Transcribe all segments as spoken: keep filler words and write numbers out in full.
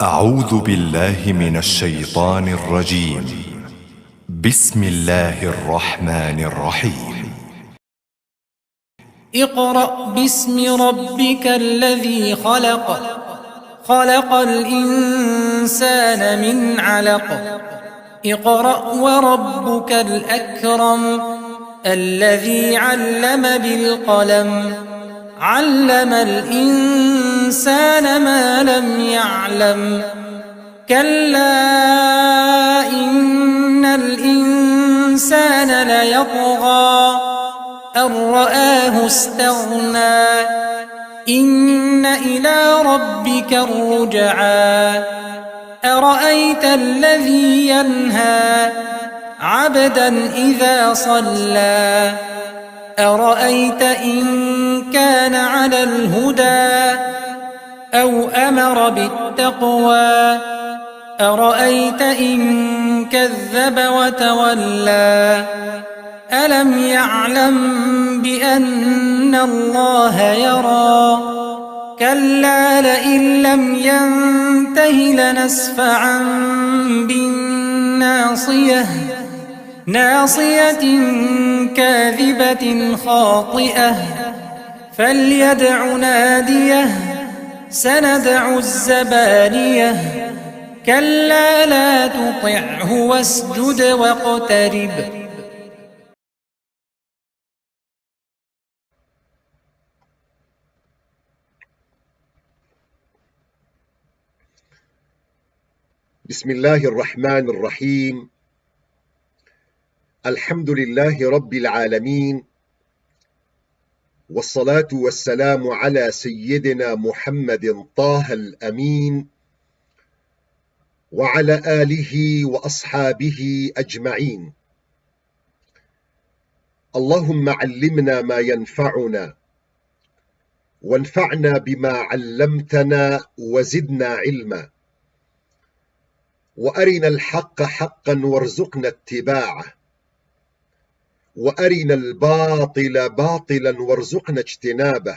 أعوذ بالله من الشيطان الرجيم. بسم الله الرحمن الرحيم. اقرأ باسم ربك الذي خلق. خلق الإنسان من علق. اقرأ وربك الأكرم. الذي علم بالقلم. علم الإنسان ما لم يعلم. كلا إن الإنسان ليطغى. أن رآه استغنى. إن إلى ربك الرجعى. أرأيت الذي ينهى عبدا إذا صلى. أرأيت إن كان على الهدى أو أمر بالتقوى. أرأيت إن كذب وتولى. ألم يعلم بأن الله يرى. كلا لئن لم ينته لنسفعا بالناصية. ناصية كاذبة خاطئة. فليدع ناديه. سندع الزبانية. كلا لا تطعه واسجد واقترب. بسم الله الرحمن الرحيم. الحمد لله رب العالمين. والصلاة والسلام على سيدنا محمد طه الأمين وعلى آله وأصحابه أجمعين. اللهم علمنا ما ينفعنا، وانفعنا بما علمتنا، وزدنا علما، وأرنا الحق حقا وارزقنا اتباعه، وأرنا الباطل باطلا وارزقنا اجتنابه،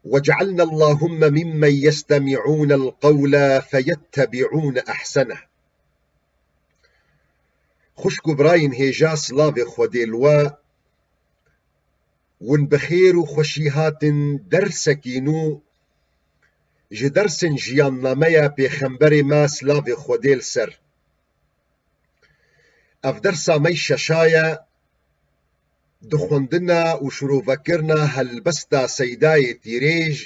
واجعلنا اللهم ممن يستمعون القول فيتبعون أحسنه. Xwişk û birayên hêja, silavê Xwedê li we. Win bi xêr û xweşî hatin dersekî nû ji dersên jiyannameya Pêxemberê me, silavê Xwedê li ser. Ev dersa me şeşa ye, di xwendina û şirovekirina helbesta Seydayê Tîrêj,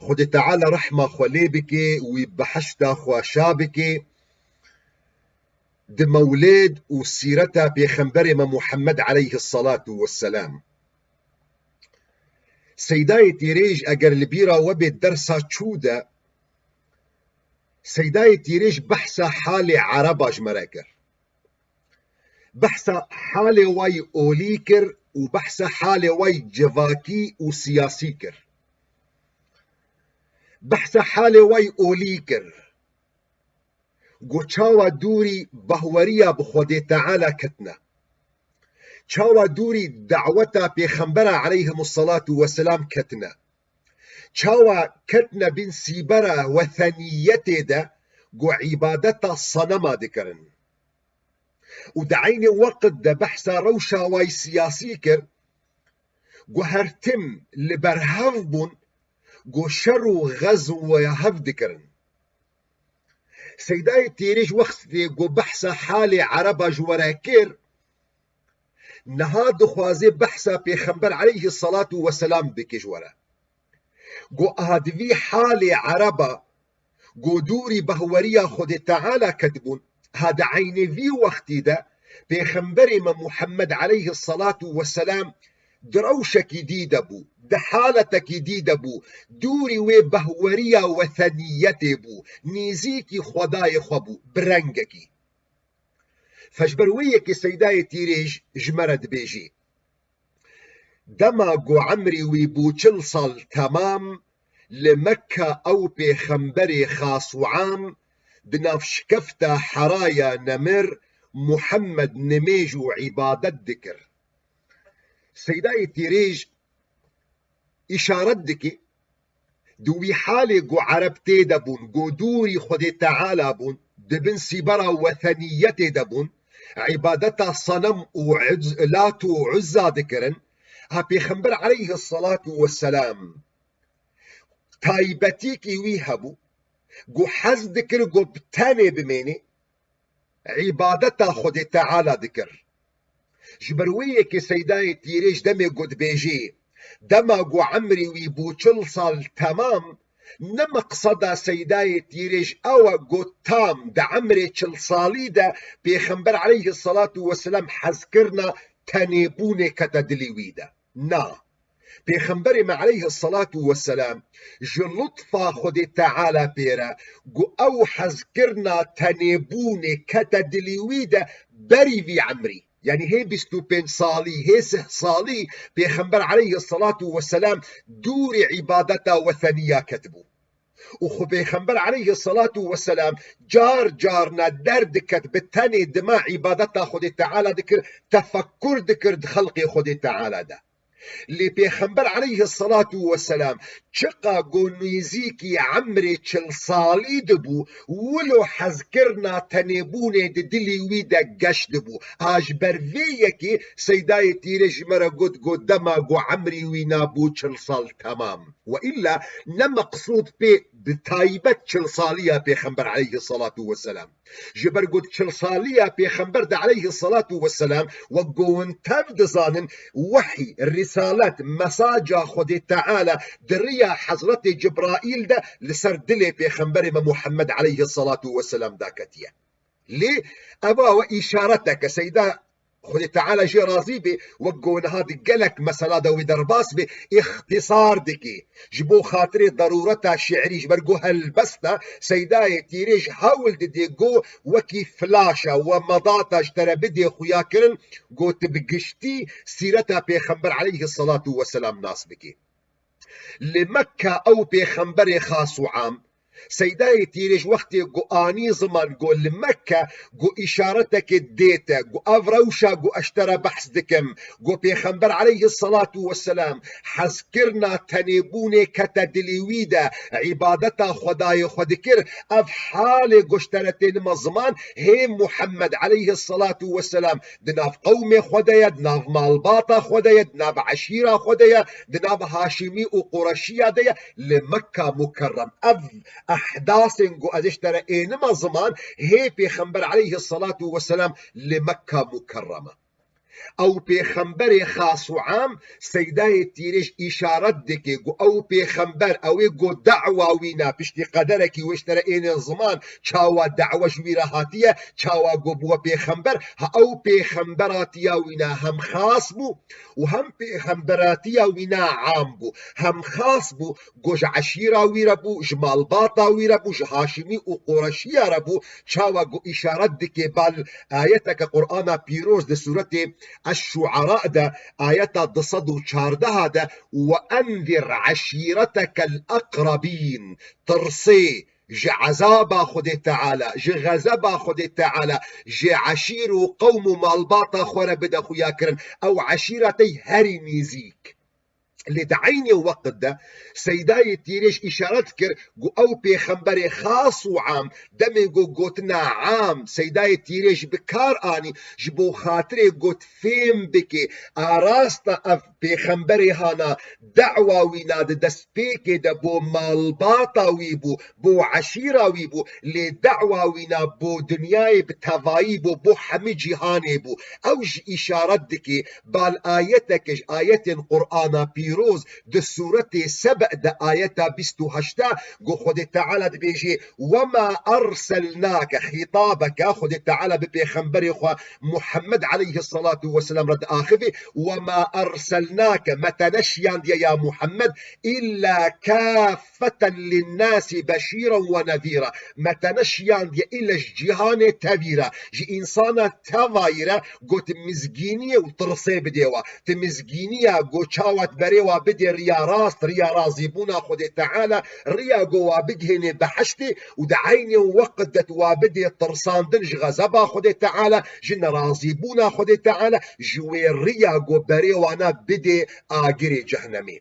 Xwedê Teala rehma xwe lê bike, wî behişta xwe şa bike, di mewlêd û sîreta Pêxemberê me Muhammed aleyhisselatu vesselam. Seydayê Tîrêj eger li bîra we bê dersa çû de, Seydayê Tîrêj behsa halê Ereba ji me re kir. Behsa halê wayî olî kir û behsa halê wayî civakî û siyasî kir. Behsa halê wayî olî kir. Got, çawa dûrî bahweriya bi Xwedê Teala ketine? Çawa dûrî daweta Pêxembera aleyhimussalatu vesselam ketine? Çawa ketine bin sîbera weteniyetê de ku îbadeta senema dikirin? Û di eynê weqt de behsa rewşa way siyasî kir, ku her tim li ber hev bûn, ku şer û xez û hev dikirin. Seydayê Tîrêj wextê ku behsa halê Ereba ji we re kir, niha dixwaze behsa Pêxember aleyhisselatu vesselam bike ji we re. Ku a di vî halê Ereba ku dûrî bahweriya Xwedê Teala ketibûn, ha di eynê vî wextî de Pêxemberê me Muhammed aleyhisselatu vesselam di rewşekî dî de bû, di haletekî dî de bû, dûrî wê bahweriya weteniyetê bû, nêzîkî Xwedayê xwe bû, bi rengekî. Fe ji ber wê yekê Seydayê Tîrêj ji me re dibêjî, dema ku emrî wî bû çil sal temam, li Mekka ew pêxemberê xas û am, di nav şikefta heraya nemir Muhammed nimêj û îbadet dikir. Seydayê Tîrêj îşaret dike, Di wî halê ku Ereb tê de bûn, ku dûrî Xwedê Teala bûn, di bin sîbera weteniyetê de bûn, îbadeta senem û Uz-, Lat û Uzza dikirin, ha Pêxember aleyhisselatu vesselam taybetîkî wî hebû, ku hez dikir ku bi tenê bimênê, îbadeta Xwedê Teala dikir. Ji ber wê yekê Seydayê Tîrêj demê ku dibêjê, dema ku emrî wî bû çil sal temam, ne meqseda Seydayê Tîrêj ew e ku tam di emrê çil salî de Pêxember aleyhisselatu vesselam hezkirina tenêbûnê kete dilê wî de. Na. Pêxemberê me aleyhisselatu vesselam ji lutfa Xwedê Teala pê re ku ew hezkirina tenêbûnê kete dilî wî de berî vî emrî. Yanî hê bîst û pênc salî, hê sih salî Pêxember aleyhisselatu vesselam dûrî îbadeta weteniya ketibû. Û xwe Pêxember aleyhisselatu vesselam car carna derdiket bi tenê dima îbadeta Xwedê Teala dikir, tefekkur dikir di xelqê Xwedê Teala de. Lê Pêxember aleyhisselatu vesselam çiqa ku nêzîkî emrê çil salî dibû, wilo hezkirina tenêbûnê di dilî wî de geş dibû. A ji ber vê yekê Seydayê Tîrê ji me re got, got dema ku emrî wî nabû çil sal temam. Ve îlla ne meqsûd pê bi taybet çil saliya Pêxember aleyhisselatu vesselam. Ji ber ku di çil saliya Pêxember de aleyhisselatu vesselam, wek ku hûn tev dizanin, wehî, rîsalet, mesaja Xwedê Teala di riya Hezretê Cibraîl de li ser dilê Pêxemberê me Muhammed aleyhisselatu vesselam daketiye. Lê eva we îşareteke Seyda Xwedê Teala jê razî bê, wek ku niha di gelek mesela de wê derbas bê, îxtisar dike. Ji bo xatirê derûreta şi'rî, ji ber ku helbest e, Seydayê Tîrê ji hewl didê ku wekî flaş e, we medata ji te re bidê xuyakirin, ku tu bi giştî sîreta Pêxember aleyhisselatu vesselam nas bikî. Li Mekke ew pêxemberê xas û am, Seydayê Tîrêj wextê ku anî ziman ku li Mekke ku îşaretekê dê te, ku ev rewşa ku ez ji te re behs dikim, ku Pêxember aleyhisselatu vesselam hezkirina tenêbûnê kete dilê wî de, îbadeta Xwedayê xwe dikir, ev halê ku ji te re tênime ziman, hê Muhammed aleyhisselatu vesselam di nav qewmê xwe de ye, di nav malbata xwe de ye, di nav eşîra xwe de ye, di nav Haşimî û Qureşiya de ye, li Mekka Mukerrem. Ev ehdasên ku ez ji te re ênime ziman, hê Pêxember aleyhisselatu vesselam li Mekka Mukerrem e. Ew pêxemberê xas û am, Seydayê Tîrêj îşaret dike ku ew pêxember, ew ê ku da'wa wî ne, piştî qederekî wê ji te re êne ziman, çawa da'we ji wî re hatiye, çawa ku bûwe pêxember, ha ew pêxemberatiya wî ne hem xas bû û hem pêxemberatiya wî ne am bû, hem xas bû, ku ji eşîra wî re bû, ji malbata wî re bû, ji Haşimî û Qureşiya re bû, çawa ku îşaret dike bal ayeteke Qur'ana Pîroz di sûretê Eş-Şuara de, ayeta du sed û çardeh de, "Ve enzir eşîretekel ekrabîn", tirsê ji ezaba Xwedê Teala, ji xezeba Xwedê Teala, ji eşîr û qewm û malbata xwe re bide xuyakirin. Ew eşîra te herî nêzîk. Lê di eynê weqt de Seydayê Tîrêj îşaret kir ku ew pêxemberê xas û am, demê ku gotina am Seydayê Tîrêj bi kar anî, ji bo xatirê got fêm bike, a rast e ev pêxemberê hana, da'wa wî na di destpêkê de bo malbata wî bû, bo eşîra wî bû, lê da'wa wî na bo dinyayê bi tevayî bû, bo hemî cîhanê bû. Ew jî îşaret dike bal ayeteke ji ayetên Qur'ana Pîroz di sûretê Sebe de ayeta bîst û heşt de ku Xwedê Teala dibêje, "Wema erselnake", xîtabeke Xwedê Teala bi pêxemberê xwe Muhammed aleyhisselatu vesselam re diaxive, "Wema erselnake", me te neşiyandiye ya Muhammed, "illa kaf feten linnasî beşîren ve nezîra." Me te neşiyandiye îlle ji cîhanê tevî re, ji însana tevayî re got mizgîniyê û tirsê bidê wa. Ti mizgîniya got çawa di berê wa bidê riya rast, riya razîbûna Xwedê Teala, riya got wa bigihênê behiştê û di eynê weqt de tu wa bidê tirsandin ji xezeba Xwedê Teala, ji nerazîbûna Xwedê Teala, ji wê riya got berê wana bidê agirê cehnemê.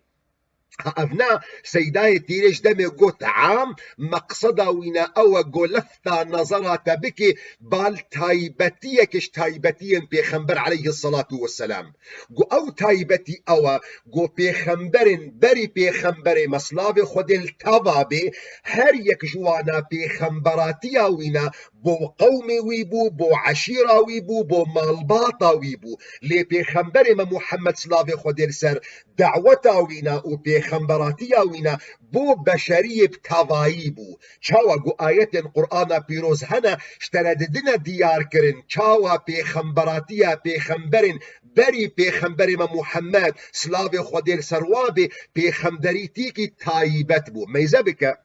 Ha, evna Seydayê Tîrêj demê got am, meqseda wî ne ew e, go lefta nezera te bikê, bal taybetiyek ji taybetiyên Pêxember aleyhisselatu vesselam. Go ew taybetî ew e, go pêxemberên berî pêxemberê me, silavê Xwedê li teva bê, her yek ji wana pêxemberatiya wî ne bo qewmê wî bû, bo eşîra wî bû, bo malbata wî bû. Lê pêxemberê me Muhammed, silavê Xwedê li ser, daweta wî ne û pêxemberatiya wî ne bo beşeriyê bi tevayî bû. Çawa ku ayetên Qur'ana pîroz hene, ji te re didine diyar kirin, çawa pêxemberatiya pêxemberên berî pêxemberê me Muhammed, silavê Xwedê li ser wa bê, pêxemberîtîkî taybet bû. Meyze bike.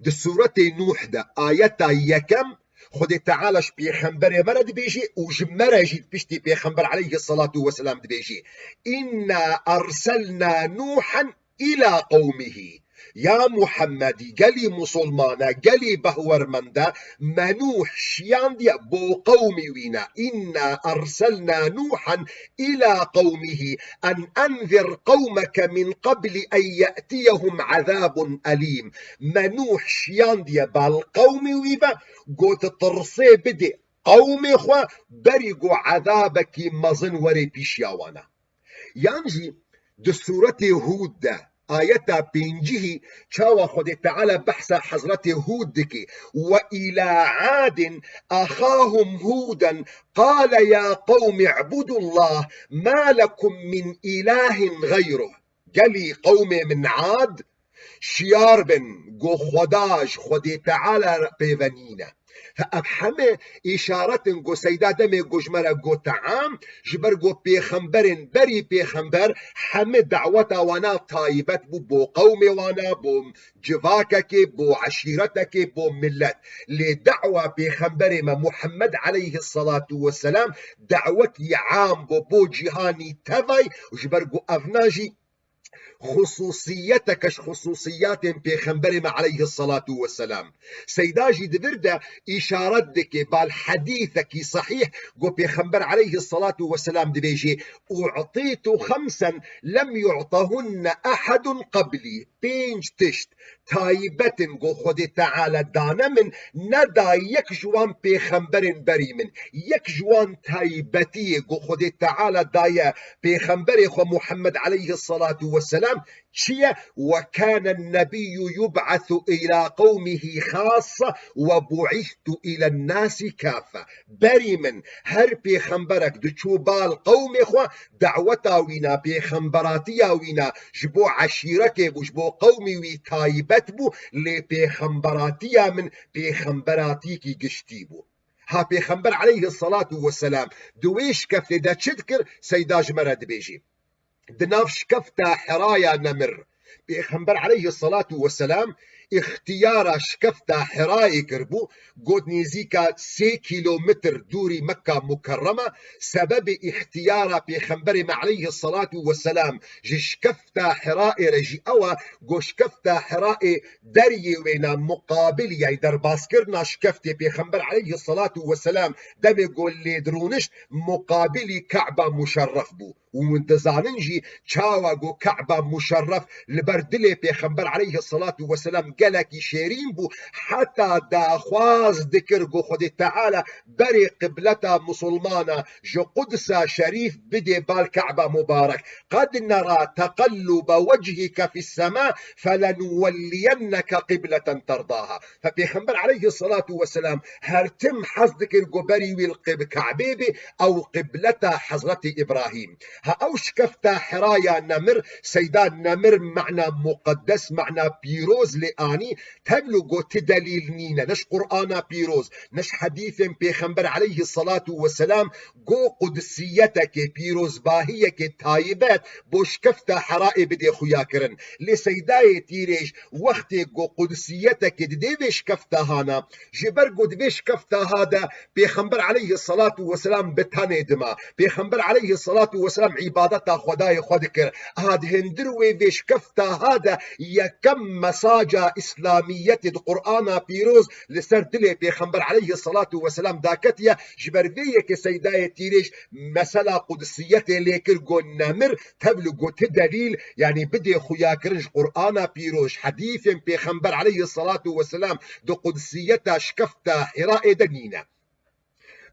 Di Sûretê Nûh de ayeta yekem Xwedê Teala ji pêxemberê me re dibêjê û ji me re jî piştî pêxember aleyhisselatu vesselam dibêjê: "Inna erselna Nûhen ila qewmihî." Ya Muhammedî, gelî musulmane, gelî behwermende, me Nûh şiyandiye bo qewmî wî ne. "Inna erselna Nûhen ila qewmihî en enzir qewmeke min qebli en ye'tiyehum azabun elîm." Me Nûh şiyandiye bal qewmê wî ve, got: "Tirsê bidê qewmê xwe berî ku ezabekî mezin werê pîşiya wan e." Yan jî di Sûretê Hûd de, ayeta pêncihî, çawa Xwedê Teala behsa Hezretê Hûd dike: "Ve ila Adin ahahum Hûden qale ya qewmi ibudullah ma lekum min ilahin gayruh." Gelî qewmê min Ad, şiyar bin, go Xweda ji Xwedê Teala re pêve nîne. Ev heme îşaret in go Seyda demê go ji me re gote am, ji ber go pêxemberên berî pêxember heme daweta wana taybet bû bo qewmê wana, bo civakekê, bo eşîretekê, bo millet. Lê dawa pêxemberê me Muhammed aleyhisselatu vesselam dawekî am bû bo cîhanî tevay, ji ber go evna jî xususiyeteke ji xususiyatên pêxemberê me aleyhisselatu vesselam. Seyda jî di vir de îşaret dike bal hedîsekî sehîh, go pêxember aleyhisselatu vesselam dibêjê: "U'tîtu xemsen lem yu'tehunne ehedun qeblî." Pênc tişt taybet in go Xwedê Teala dane min, nedaye yek ji wan pêxemberên berî min. Yek ji wan taybetiyê go Xwedê Teala daye pêxemberê xwe Muhammed aleyhisselatu vesselam çi ye? "Ve kâne nebiyyu yub'asu ila qewmihi xassa ve bu'istu ilen nasi kaffe." Berî min her pêxemberek diçû bal qewmê xwe, daweta wîna, pêxemberatiya wîna ji bo eşîrekê bû, ji bo qewmî wî taybet bû, lê pêxemberatiya min pêxemberatiyekî giştî bû. Ha pêxember aleyhisselatu vesselam di wê şikeftê de çi dikir, Seyda ji me re dibêjî. Di nav şikefta Hiraya Nemir, pêxember aleyhisselatu vesselam îxtiyara şikefta Hirayê kiribû, got nêzîka sê kîlometr dûrî Mekka Mukerreme, sebebê îxtiyara pêxemberê me aleyhisselatu vesselam ji şikefta Hirayê re jî ew e, got şikefta Hirayê deriyê wêna muqabil, yani derbaskirina şikeftê pêxember aleyhisselatu vesselam demê got lê dirûnişt muqabilî Ka'ba Muşerref bû. Û hûn dizanin jî çawa got Ka'ba Muşerref li ber dilê pêxember aleyhisselatu vesselam gelekî şêrîn bû, heta daxwaz dikir got Xwedê Teala berê qibleta musulmana ji Qudsa Şerîf bidê bal Ka'ba Mubarek. "Qed nera teqellube wechike fis sema felenuvelliyenneke qibleten terdaha." Fe pêxember aleyhisselatu vesselam her tim hez dikir got berî wî li qib-, Ka'bê bê, ew qibleta Hezretî Îbrahîm. Ha ew şikefta Hiraya Nemir, Seyda Nemir mana muqeddes, mana pîroz lê anî, tevlo got ti delîl nîne, ne ji Qur'ana pîroz, ne ji hedîfên pêxember aleyhisselatu vesselam, got qudsiyetekê, pîrozbahiyekê taybet bo şikefta Hirayê bidê xuya kirin. Lê Seydayê Tîrêj wextê got qudsiyetekê didê vê şikefta hana, ji ber got di vê şikefta ha de pêxember aleyhisselatu vesselam bi tenê dima. Pêxember aleyhisselatu vesselam îbadeta Xwedayê xwe dikir. Ha di hundir wê vê şikefta ha de yekem mesaca îslamiyetê, di Qur'ana pîroz li ser dilê Pêxember aleyhisselatu vesselam daketiye. Ji ber vê yekê Seydayê Tîrêj mesela qudisiyetê lê kir, got nemir, tevli got ti delîl, yanî bidê xuyakirin ji Qur'ana pîroz, ji hedîfên Pêxember aleyhisselatu vesselam di qudisiyeta şikefta Hiraê de nîne.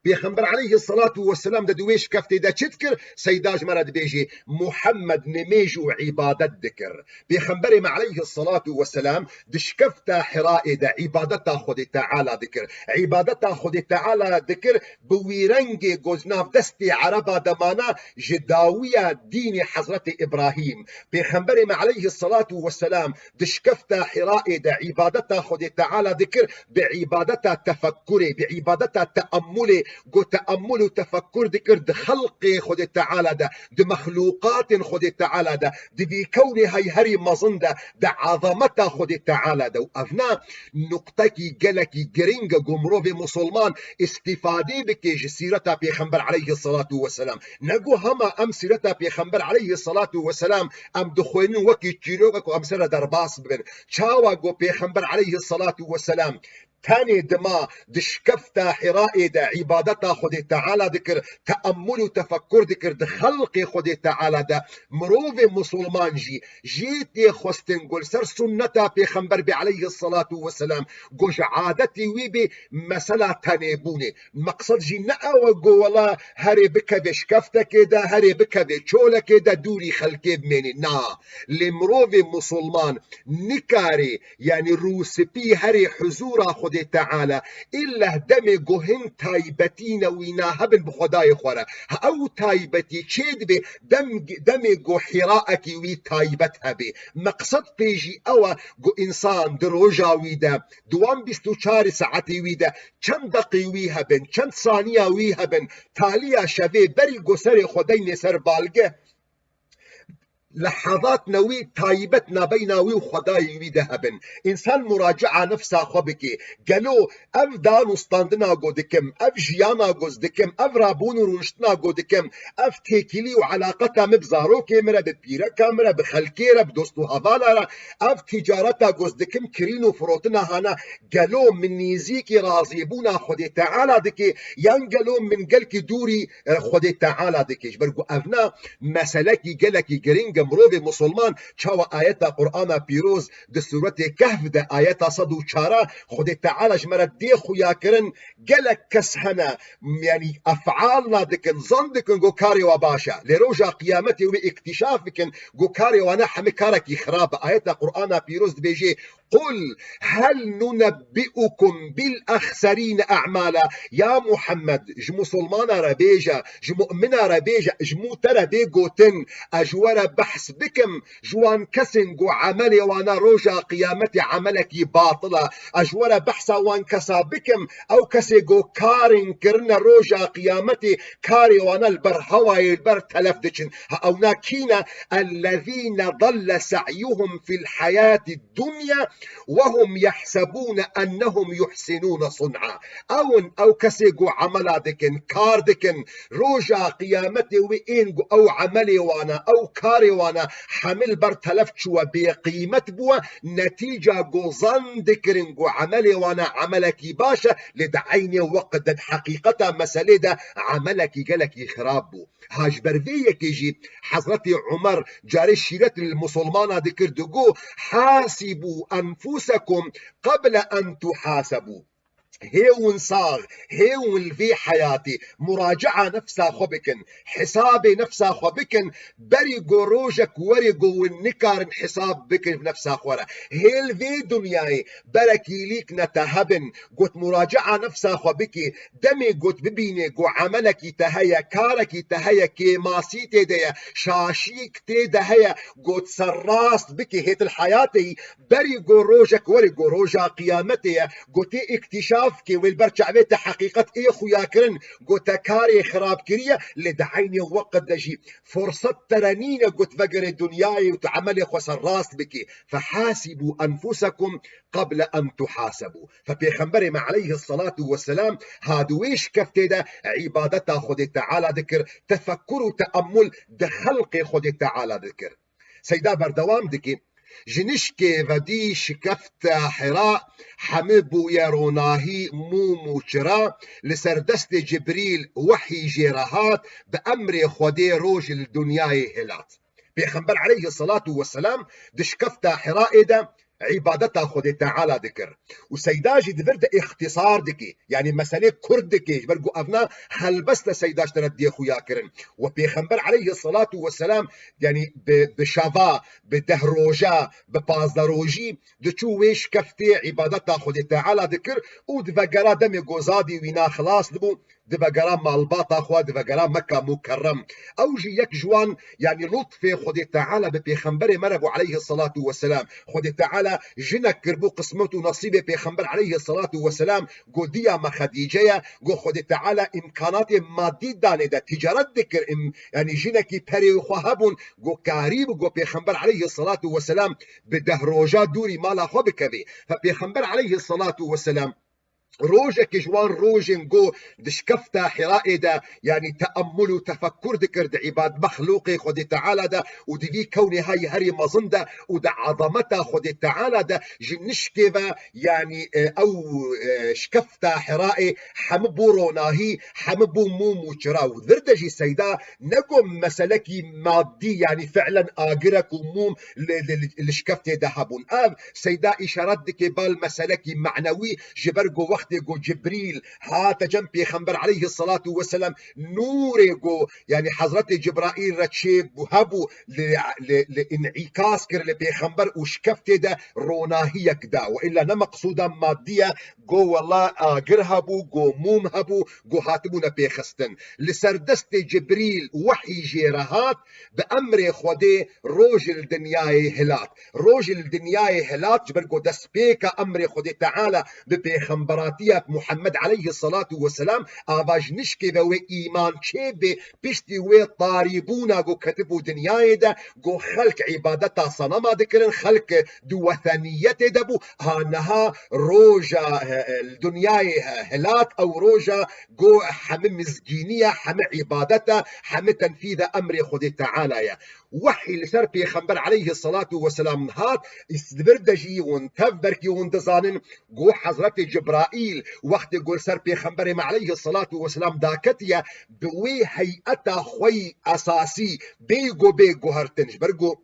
Pêxember aleyhisselatu vesselam de di wê şikeftê de çi dikir? Seyda ji me re dibêjê, Muhammed nimêj û îbadet dikir. Pêxemberê me aleyhisselatu vesselam di şikefta Hiraê de îbadeta Xwedê Teala dikir. Îbadeta Xwedê Teala dikir, bi wî rengê ku ji nav destê Ereba de mana, ji dawiya dînê Hezretê Îbrahîm. Pêxemberê me aleyhisselatu vesselam di şikefta Hiraê de îbadeta Xwedê Teala dikir, bi îbadeta tefekkurê, bi îbadeta teemmulê, ku teemmul û tefekkur dikir di xelqê Xwedê Teala de, di mexlûqatên Xwedê Teala de, di vî kewnê heyherî mezin de, di ezameta Xwedê Teala de. Û evna nuqtekî gelekî giring e ku mirovê musulman îstîfadê bike ji sîreta Pêxember aleyhisselatu vesselam. Ne ku hema em sîreta Pêxember aleyhisselatu vesselam em dixwînin wekî çîrokek û em ser re derbas bibin. Çawa ku Pêxember aleyhisselatu vesselam tenê dima di şikefta Hiraê de îbadeta Xwedê Teala dikir, teemmul û tefekkur dikir di xelqê Xwedê Teala de, mirovê musulman jî jê tê xwestin ku li ser sunneta Pêxember bê aleyhisselatu vesselam, ku ji adetê wî bê mesela tenêbûnê. Meqsed jî ne ew e ku wela herê bikevê şikeftekê de, herê bikevê çolekê de dûrî xelkê bimênê. Na, lê mirovê musulman nikarê, yanî rûspî herê huzûra Xwedê Teala, îlleh demê ku hin taybetî ne wîna hebin bi Xwedayê xwe re. Ha ew taybetî çê dibe, dem, demê ku Hîraekî wî taybet hebe. Meqsed pê jî ew e ku însan di roja wî de, di wan bîst û çar saetê wî de çend deqê wî hebin, çend saniya wî hebin, taliya şevê berî ku serê xwe deynê ser balgeh, lehezat ne wî taybet nabeyna wî û Xwedayê wî de hebin. Însan muracia nefsa xwe bike. Gelo ev dan û standina ku dikim, ev jiyana ku ez dikim, ev rabûn û rûniştina ku dikim, ev têkilî û elaqeta min bi zarokê min re, bi pîreka min re, bi xelkê re, bi dost û hevala re, ev tîcareta ku ez dikim, kirîn û firotina hana, gelo min nêzîkî razîbûna Xwedê Teala dike, yan gelo min gelkî dûrî, e, Xwedê Teala dike? Ji ber ku evna meselekî gelekî giring e. Mirovê musulman çawa ayeta Qur'ana pîroz di sûretê Kehf de, ayeta sed û çar a, Xwedê Teala ji me re dê xuya kirin, gelek kes hene, yanî efal nadikin, zan dikin ku karê wa baş e. Lê roja qiyametê wê îktîşaf bikin ku karê wana hemî karekî xirab e. Ayeta Qur'ana pîroz dibêje, "Qul hel nunebbi'ukum bil axserîne a'mala." Ya Muhammed, ji musulmana re bêje, ji mu'mina re bêje, ji mû te re bê gotin, ez ji we re behs bikim ji wan kesên ku emelê wana roja qiyametê emelekî batil e. Ez ji we re behsa wan kesa bikim, ew kesê ku karên kirine roja qiyametê karê wana li ber hewayê li ber telef diçin. Ha ewna kî ne? "Ellezîne dalle se'yuhum fil hayatid dunya ve hum yahsebûne ennehum yuhsinûne sun'a." Ew in, ew kesê ku emela dikin, kar dikin, roja qiyametê wê ên ku ew emelê wana, ew karê wana hemî li ber telef çûwe, bêqîmet bûwe, netîca ku zan dikirin ku emelê wana emelekî baş e, lê di eynê weqt de di heqîqeta meselê de emelekî gelekî xirab bû. Ha ji ber vê yekê jî Hezretî Umer carê şîret li musulmana dikir, digo, "Hasibû enfusekum qeble en tuhasebû." Hê hûn sax, hê hûn li vê heyatê muracia nefsa xwe bikin, hesabê nefsa xwe bikin, berî ku rojek were ku hûn nikarin hesab bikin bi nefsa xwe re. Hê li vê dinyayê berekîlîk ne te hebin, got muracia nefsa xwe bikî, demê got bibînê ku emelekî te heye, karekî te heye, kêmasî tê de ye, şaşîk tê de heye, got serrast bikî, hê tu li heyatê yî, berî ku rojek were ku roja qiyametê ye, ku tê îktîşaf kê, wê li ber çavê te heqîqet ê xuya kirin, ku te karê xirab kiriye, lê di eynê weqt de jî furset te re nîne ku tu vegerê dinyayê û tu emelê xwe serrast bikî. "Fehasibû enfusekum qeble en tuhasebû." Fe Pêxemberê me aleyhisselatu vesselam ha di wê şikeftê de îbadeta Xwedê Teala dikir, tefekkur û teemmul di xelqê Xwedê Teala dikir. Seyda berdewam dike, Ji nişkê vedî şikefta Hira, hemî bûye ronahî, mûm û çira, li ser destê Cibrîl wehî jê re hat, bi emrê Xwedê roj li dinyayê hilat. Pêxember aleyhisselatu vesselam di şikefta Hiraê de îbadeta Xwedê Teala dikir. Û Seyda jî di vir de îxtisar dikê, yanî meselê kurt dikê, ji ber ku evna helbeste Seyda ji te re dê xuya kirin. Û Pêxember aleyhisselatu vesselam, yanî bi, bi şeva, bi deh roja, bi pazdeh rojî, diçû wê şikeftê îbadeta Xwedê Teala dikir û divegera demê ku zadî wîna xilas dibû, divegera malbata xwe, divegera Mekka Mukerrem. Ew jî yek ji wan, yanî lutfê Xwedê Teala bi Pêxemberê me re bû aleyhisselatu vesselam. Xwedê Teala jinek kiribû qismet û nesîbê Pêxember aleyhisselatu vesselam, ku diya me Xedîce ye, ku Xwedê Teala îmkanatê madî danê de, ticaret dikir, im-, yanî jinekî perê xwe hebûn, ku karî bû, ku Pêxember aleyhisselatu vesselam bi deh roja dûrî mala xwe bikevê. Fe Pêxember aleyhisselatu vesselam rojekê ji wan rojên ku di şikefta Hiraê de, yanî teemmul û tefekkur dikir di îbad-, mexlûqê Xwedê Teala de û di vî kewnê hayî herî mezin de û di ezameta Xwedê Teala de ji nişkê ve, yanî, e, ew, e, şikefta Hiraê hemî bû ronahî, hemî bû mûm û çira û vir de jî Seyda ne ku meselekî madî, yanî fi'len agirek û mûm li, li, li, li şikeftê de hebûn. Ev Seyda îşaret dike bal meselekî manewî, ji ber ku wextê ku Cibrîl hate cem Pêxember aleyhisselatu vesselam, nûrê ku, yanî Hezretê Cibraîl re çê bû, hebû, li, li, li înîkas kir li Pêxember û şikeftê de ronahiyek da. Û îlla ne meqsûda madî ye, ku wela agir hebû, ku mûm hebû, ku hatibûne pêxistin. Li ser destê Cibrîl wehî jê re hat, bi emrê Xwedê roj li dinyayê hilat. Roj li dinyayê hilat, ji ber ku destpêka emrê Xwedê Teala bi pêxemberatiya Muhammed aleyhisselatu vesselam, ava ji nişkê ve wê îman çêbê, piştî wê tarîbûna ku ketibû dinyayê de, ku xelk îbadeta senema dikirin, xelk di weteniyetê de bû, ha niha roja, e, e, li dinyayê, e, hilat, ew roja ku hemî mizgînî ye, hemî îbadet e, hemî tenfîza emrê Xwedê Teala ye. Wehî li ser Pêxember aleyhisselatu vesselam hat, îs-, di vir de jî hûn tev belkî hûn dizanin, ku Hezretê Cibraîl wextê ku li ser Pêxemberê me aleyhisselatu vesselam daketiye, bi wê heyeta xwe yî esasî bê ku bê guhertin. Ji ber ku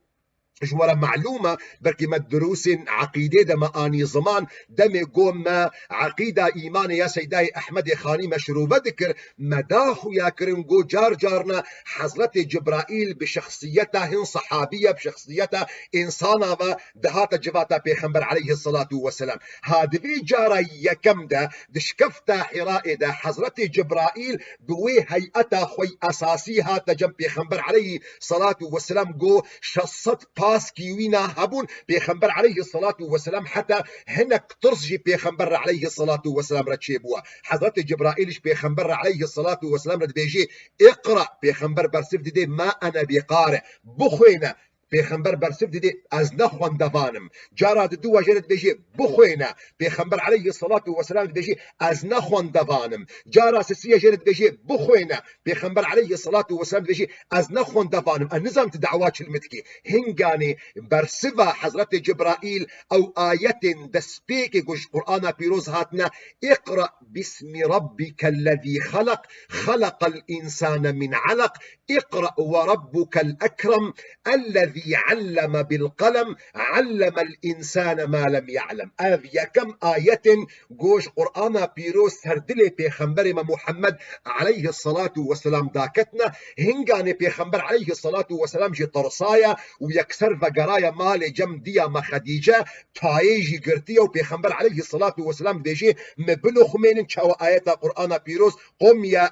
ji we re melûm e, belkî me dirûsên eqîdê de me anî ziman, demê ku me eqîda îmanê ya Seydayê Ehmedê Xanî me şirove dikir, me da xuya kirin ku car carna Hezretê Cibraîl bi şexsiyeta hin sehabî ye, bi şexsiyeta însana ve dihate civata Pêxember aleyhisselatu vesselam. Ha di vê cara yekem de, di şikefta Hîraê de Hezretê Cibraîl bi wê heyeta xwe yî esasî hate cem Pêxember aleyhisselatu vesselam, ku şeş sed paskî wîna hebûn, Pêxember aleyhisselatu vesselam heta hinek tirs jî Pêxember re aleyhisselatu vesselam re çêbûye. Hezretê Cibraîl ji Pêxember re aleyhisselatu vesselam re dibêjê, "Iqra", Pêxember bersiv didê, "Ma ene bi qari", bixwêne. Pêxember bersiv didê, "Ez ne xwendevan im." Cara diduwa jê re dibêjê, "Bixwêne." Pêxember aleyhisselatu vesselam dibêjê, "Ez ne xwendevan im." Cara sisiya jê re dibêjê, "Bixwêne." Pêxember aleyhisselatu vesselam dibêjê, "Ez ne xwendevan im." Ez nizanim tu dawa çil min dikî. Hinganê bersiva Hezretê Cibraîl ew ayetên destpêkê ku ji Qur'ana Pîroz hatine, "Iqra bismi rabbikellezî xelaq, xelaqel însane min eleq." "Iqra ve rabbukel ekrem, ellezî alleme bil qelem, allemel însane ma lem ya'lem." Ev yekem ayetên ku ji Qur'ana Pîroz ser dilê Pêxemberê me Muhammed aleyhisselatu vesselam daketine, hinganê Pêxember aleyhisselatu vesselam jî tirsaye û yekser vegeraye malê cem diya me Xedîce, tayê jî girtiye û Pêxember aleyhisselatu vesselam dibêjê, "Me binuxumênin çawa ayeta Qur'ana Pîroz, qum ya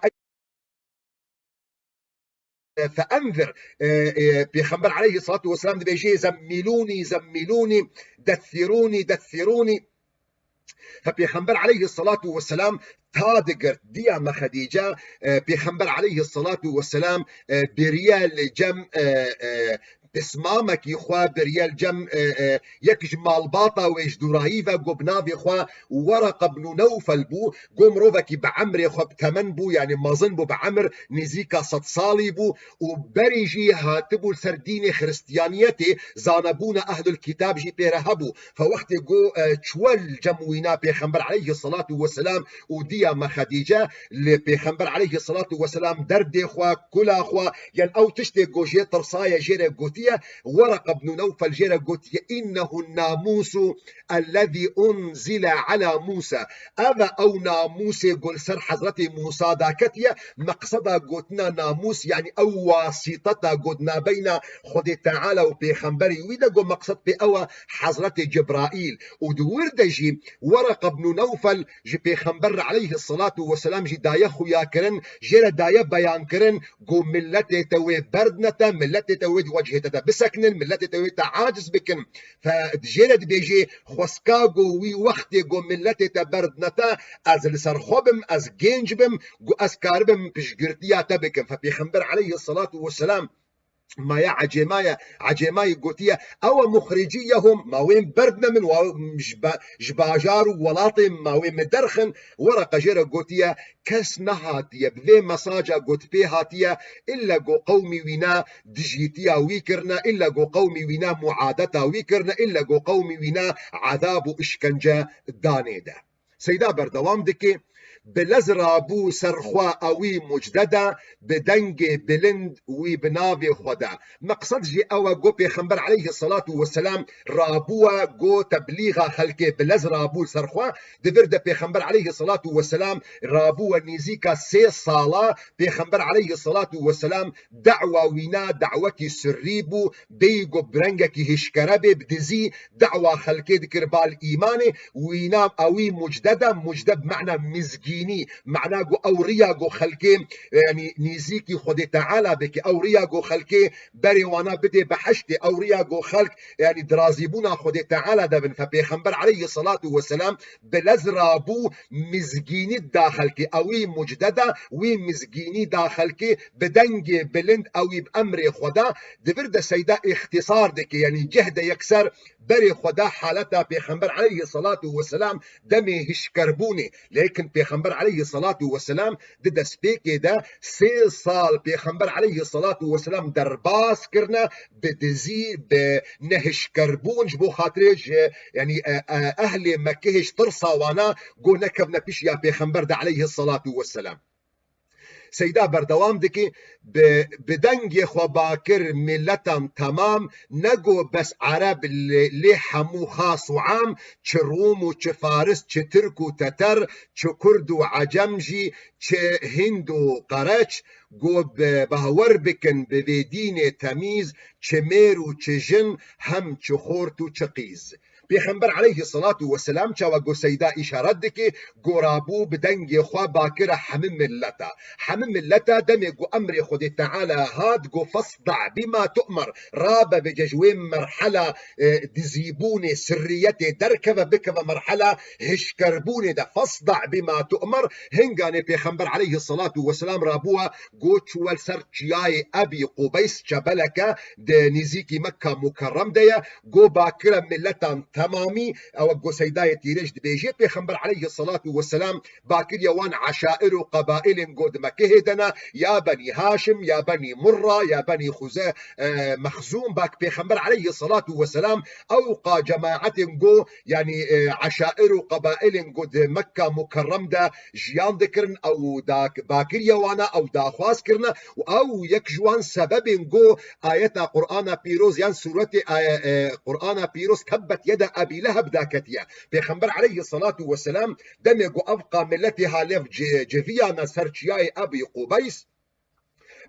feendir." E, e, Pêxember aleyhisselatu vesselam dibêjê, "Zemmilûnî, zemmilûnî, dethirûnî, dethirûnî." Fe Pêxember aleyhisselatu vesselam ta digirt diya me Xedîce, e, Pêxember aleyhisselatu vesselam, e, biriye li cem, e, e, pismamekî xwe biriye li cem, e, e, yek ji malbata wê ji dûrayî ve, got bi navê xwe Wereqa bnû Newfel bû, got mirovekî bi emrê xwe bi temen bû, yanî mezin bû bi emir, nêzîka sed salî bû û berî jî hatibû li ser dînê xiristiyaniyetê, zanebûna ehlul kitab jî pê re hebû. Fe wextê got, e, çûye li cem wîna Pêxember aleyhisselatu vesselam û diya me Xedîce, li Pêxember aleyhisselatu vesselam derdê xwe, kula xwe, yan ew tiştê ku jê tirsaye jê re gotiye, Wereqa bnû Newfel jê re gotiye, "Înnehu nnamusu ellezî unzile ala Musa." Ev e ew namûsê ku li ser Hezretê Musa daketiye. Meqseda gotina namûs, yanî ew wasîteta ku di nabeyna Xwedê Teala û Pêxemberê wî de, ku meqsed pê ew e Hezretê Cebraîl. Û di wir de jî Wereqa bnû Newfel ji Pêxember re aleyhisselatu vesselam jî daye xuyakirin, jê re daye beyankirin, ku milletê te wê berdine te, milletê te wê di wecihê te de bisekinin, milletê te wê te aciz bikin. Fe jê re dibêjê, xwestka ku wî wextê ku milletê te berdine te, ez li ser xwe bim, ez gênc bim, ku ez karibim piştgirtiya te bikim. Fe Pêxember aleyhisselatu vesselam maye ecêmaye, ecêmayî gotiye, "Ew e muxriciyehum, ma wên berdine min, wa ji ba-, ji bajar û welatê ma wê min derxin." Wereqa jê re gotiye, kes nehatiye bi vê mesaja ku di pê hatiye, illa ku qewmî wîna dijîtiya wî kirine, illa ku qewmî wîna muadeta wî kirine, illa ku qewmî wîna ezab û işkence danê de. Seyda berdewam dike, "Bi lez rabû ser xwe ewî mucde de, bi dengê bilind wî bi navê xwe de." Meqsed jî ew e, got Pêxember aleyhisselatu vesselam rabûye, got teblîxa xelkê, bi lez rabû ser xwe. Di vir de Pêxember aleyhisselatu vesselam rabûye nêzîka sê sala, Pêxember aleyhisselatu vesselam da'wa wîna da'wetî sirrî bû, bêyî ku bi rengekî hişkere bê, bi dizî da'wa xelkê dikir bal îmanê, wîna ewî mucde de, mucde bi mena mizgînî, mena ku ew riya ku xelkê, yanî nêzîkî Xwedê Teala bike, ew riya ku xelkê berê wana bidê behiştê, ew riya ku xelk, yanî dirazîbûna Xwedê Teala de bin. Fe Pêxember aleyhisselatu vesselam bi lez rabû mizgînî da xelkê, ewî mucde da, wî mizgînî da xelkê, bi dengê bilind ewî bi emrê xwe da. Di vir de Seyda îxtîsar dike, yanî cih de yekser berê xwe da haleta Pêxember aleyhisselatu vesselam demê hişkerbûnê. Lêkin Pêxember aleyhisselatu vesselam di destpêkê de sê sal Pêxember aleyhisselatu vesselam derbas kirine, bi dizî, bi nehişkerbûn, ji bo xatirê ji, yanî, e, e, ehlê Mekkehê ji tirsa wana ku nekevne pişiya Pêxember de aleyhisselatu vesselam. Seyda berdewam dike, bi, bi dengê xwe bakir miletan temam, ne ku bes Ereb lê, lê hemû xas û am, çi Rûm û çi Faris, çi Tirk û Teter, çi Kurd û Ecem jî, çi Hind û Qereç, ku bi, behwer bikin bi vê dînê temîz, çi mêr û çi jin, hem çi xort û çi qîz. Pêxember aleyhisselatu vesselam çawa ku Seyda îşaret dike, ku rabû bi dengê xwe bakire hemî milleta. Hemî milleta demê ku emrê Xwedê Teala hat, ku "Fasda' bima tu'mer", rabe vêce ji wê merhela, e, dizîbûnê, sirriyetê derkeve, bikeve merhela hişkerbûnê de. "Fasda' bima tu'mer", hinganê Pêxember aleyhisselatu vesselam rabûye, ku çûye li ser çiyayê Ebî Qubeys, çebeleke di nêzîkî Mekka Mukerrem de ye, ku bakire miletan temamî, ew e ku Seydayê Tîrêj dibêje, Pêxember aleyhisselatu vesselam bakiriye wan eşair û qebailên ku di Mekkehê de ne, ya Benî Haşim, ya Benî Murra, ya Benî Xuze-, e, Mexzûm, bak Pêxember aleyhisselatu vesselam ew qa cemaetên ku, yanî, e, eşair û qebailên ku di Mekka Mukerrem de jiyan dikirin, ew dak-, bakiriye wana, ew daxwaz kirine û ew yek ji wan sebebên ku ayeta Qur'ana Pîroz yan sûretê aye-, e, Qur'ana Pîroz Tebbet yeda Ebî Leheb daketiye. Pêxember aleyhisselatu vesselam demê ku ev qa miletê ha lev ci-, civiyane ser çiyayê Ebî Qubeys,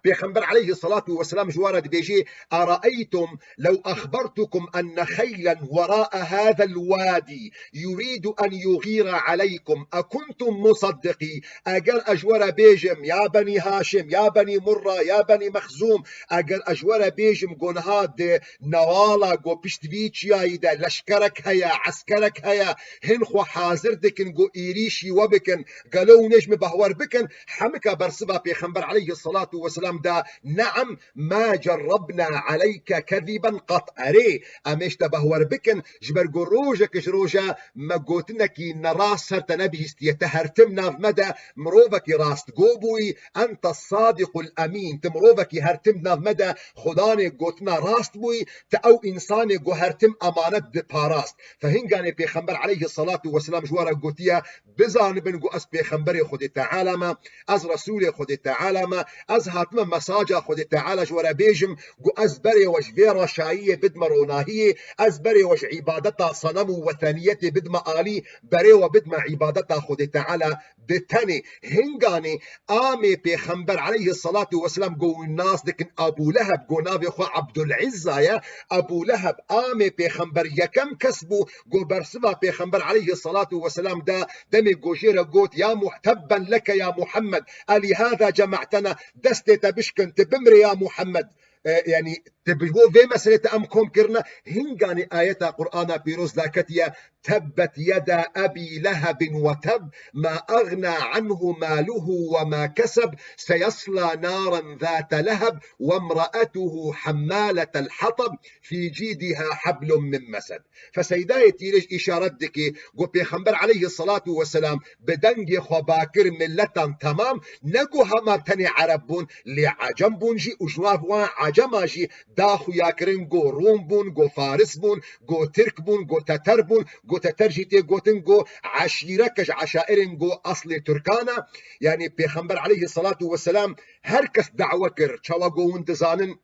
Pêxember aleyhisselatu vesselam ji wan re dibêjê, "Eraeytum lew exbertukum enne xeylen wera'a hazel wadi yuridu en yugira aleykum, ekuntum musaddiqî?" Eger ez ji we re bêjim, ya Benî Haşim, ya Benî Murra, ya Benî Mexzûm, eger ez ji we re bêjim, ku niha di newala ku pişt vî çiyayî de leşkerek heye, eskerek heye, hin xwe hazir dikin ku êrîşî we bikin, gelo hûn ê ji min bahwer bikin? Hemika bersiva Pêxember aleyhisselatu vesselam de, "Ne'em, ma cerrabna aleyke keziben qat." Erê, em ê ji te behwer bikin, ji ber ku rojek ji roja me gotinekî nerast ser te nebihîstiye. Te her tim nav me de mirovekî rastgo bûyî, ente sadiqul emîn, tu mirovekî her tim nav me de Xudanê gotina rast bûyî, tu ew însanê ku her tim emanet diparast. Fe hinganê Pêxember aleyhissalatu vesselam ji we re gotiye, bizanibin ku ez Pêxemberê Xwedê Teala me, ez Resûlê Xwedê Teala me, ez hatime mesaja Xwedê Teala ji we re bêjim, ku ez berê we ji vê reşayiyê bidme ronahiyê, ez berê we ji îbadeta senem û weteniyetê bidme alî, berê we bidme îbadeta Xwedê Teala bi tenê. Hinganê amê Pêxember aleyhissalatu vesselam ku hûn nas dikin Ebû Leheb, ku navê xwe Ebdul Izza ye, Ebû Leheb amê Pêxember yekem kes bû, ku bersiva Pêxember aleyhissalatu vesselam de demê ku jê re got, "Ya Muh-, tebben leke ya Muhammed, elihâzâ cema'tena, destê te bişkin, tu bimrê ya Muhammed." E, yanî, tu bi bo vê meselê te em kom kirine, hinganê ayeta Qur'ana pîroz daketiye, "Tebbet yeda ebî lehebin ve teb, ma agna anhu maluhu ve ma keseb, seyasla naren zate leheb, ve mra'atuhu hammaletel hatab, fi cidiha hablum min mesed." Fe Seydayê Tîrêj îşaret dike, ku Pêxember aleyhissalatu vesselam bi dengê xwe bakir miletan temam, ne ku hema tenê Ereb bûn, lê Ecem bûn jî û ji nav wan Ecema jî da xuya kirin, ku Rûm bûn, ku Faris bûn, ku Tirk bûn, ku Teter bûn, ku Teter jî tê gotin, ku eşîreke ji eşairên ku eslê Tirkan e. Yanî Pêxember aleyhissalatu vesselam her kes dawe kir, çawa ku hûn dizanin,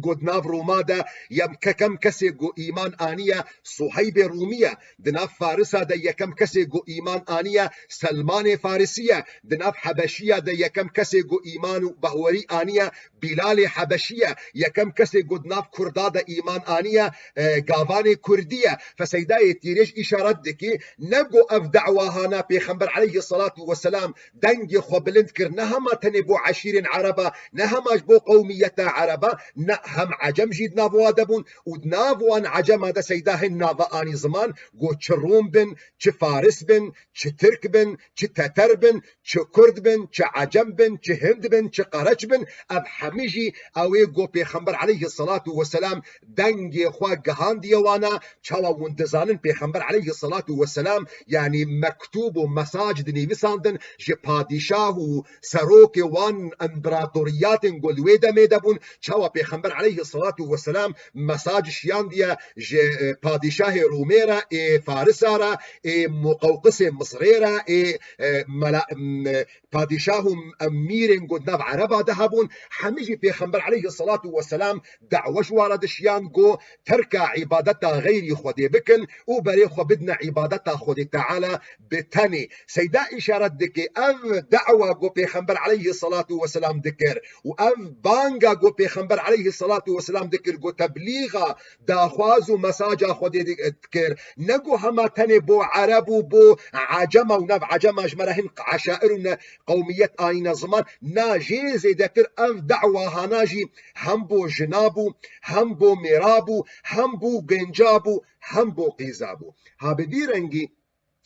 ku di nav Rûma de yem-, kekem kesê ku îman aniye Suheybê Rûmî ye, di nav Farisa de yekem kesê ku îman aniye Selmanê Farisî ye, di nav Hebeşiya de yekem kesê ku îman û behwerî aniye Bîlalê Hebeşî ye, yekem kesê ku di nav Kurda de îman aniye, e, Gavanê Kurdî ye. Fe Seydayê Tîrêj îşaret dikî, ne ku ev dawa hana Pêxember aleyhissalatu vesselam dengê xwe bilind kir, ne hema tenê bo eşîrên Ereba, ne hema ji bo qewmiyeta Ereba, ne hem Ecem jî di nav wa de bûn û di nav wan Ecema de Seyda hin nava anî ziman, got çi Rûm bin, çi Faris bin, çi Tirk bin, çi Teter bin, çi Kurd bin, çi Ecem bin, çi Hind bin, çi Qereç bin, ev hemî jî ew ê got Pêxember aleyhissalatu vesselam dengê xwe gihandiye wana, çawa hûn dizanin Pêxember aleyhissalatu vesselam, yanî mektûb û mesaj dinivîsandin ji padîşah û serokê wan împeratoriyatên ku li wê demê de bûn, çawa Pêxember aleyhissalatu vesselam mesaj şiyandiye ji, e, padîşahê Rûmê re, ê Farisa re, ê Muqewqisê Misrê re, ê, e, mela-, m-, padîşah û emîrên ku di nav Ereba de hebûn, hemî jî Pêxember aleyhissalatu vesselam dawe ji wan re dişiyan ku terka îbadeta xeyrî Xwedê bikin û berê xwe bidine îbadeta Xwedê Teala bi tenê. Seyda îşaret dike, ev dawa ku Pêxember aleyhissalatu vesselam dikir û ev banga ku Pêxember aleyhissalatu vesselam dikir, ku teblîxa daxwaz û mesaja Xwedê di-, dikir, ne ku hema tenê bo Ereb û bo Ecema û nav Ecema ji me re hin eşair û ne qewmiyet anîne ziman, na jê zêdetir ev dawa hana jî hem bo jina bû, hem bo mêra bû, hem bo genca bû, hem bo qîza bû. Ha bi vî rengî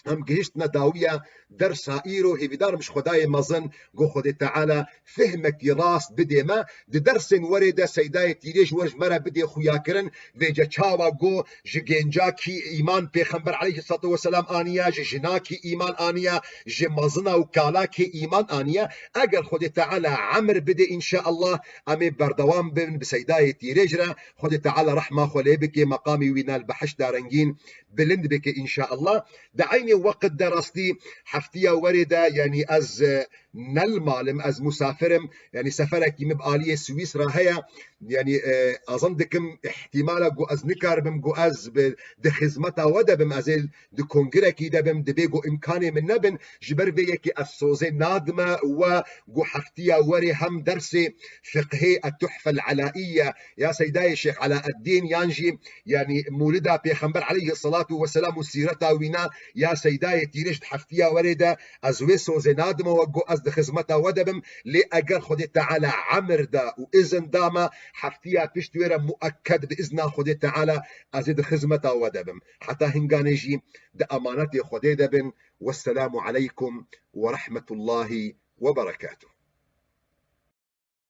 em gihiştine dawiya dersa îro, hêvîdar im ji Xwedayê mezin ku Xwedê Teala fihmekî rast bidê me. Di dersên werê de Seydayê Tîrêj wer ji me re bidê xuyakirin, vêce çawa ku ji genca kî îman Pêxember aleyhissalatu vesselam aniye, ji jina kî îman aniye, ji mezina û kala kî îman aniye. Eger Xwedê Teala emir bidê, înşeallah, em ê berdewam bin bi Seydayê Tîrêj re. Xwedê Teala rehma xwe lê bike, meqamî wî na li behişta rengîn bilind bike, înşeallah. Di eynê weqt de rastî heftiya werê de, yanî ez, e, ne li mal im, ez musafir im, yanî seferekî min bi aliyê Swîsra heye, yanî, e, azim dikim, îhtimala ku ez nikaribim ku ez bi, di xizmeta we de bim, ez ê di kongirekî de bim, dibê ku îmkanê min nebin, ji ber vê yekê ez sozê nadime we ku heftiya werê hem dersê fiqhê Etuhfel Elaiye ya Seydayê Şêx Elaeddîn yan jî, yanî, Mûlida Pêxember aleyhissalatu vesselam û sîreta wîna ya Seydayê Tîrêj di heftiya werê de ez wê sozê nadime we ku ez di xizmeta we de bim, lê eger Xwedê Teala emir da û izin da me, heftiya pişt wê re muekked bi izna Xwedê Teala ez ê di xizmeta we de bim. Heta hinganê jî di emanetê Xwedê de bin. Wesselamu aleykum ve rahmetullahi ve berekatuh.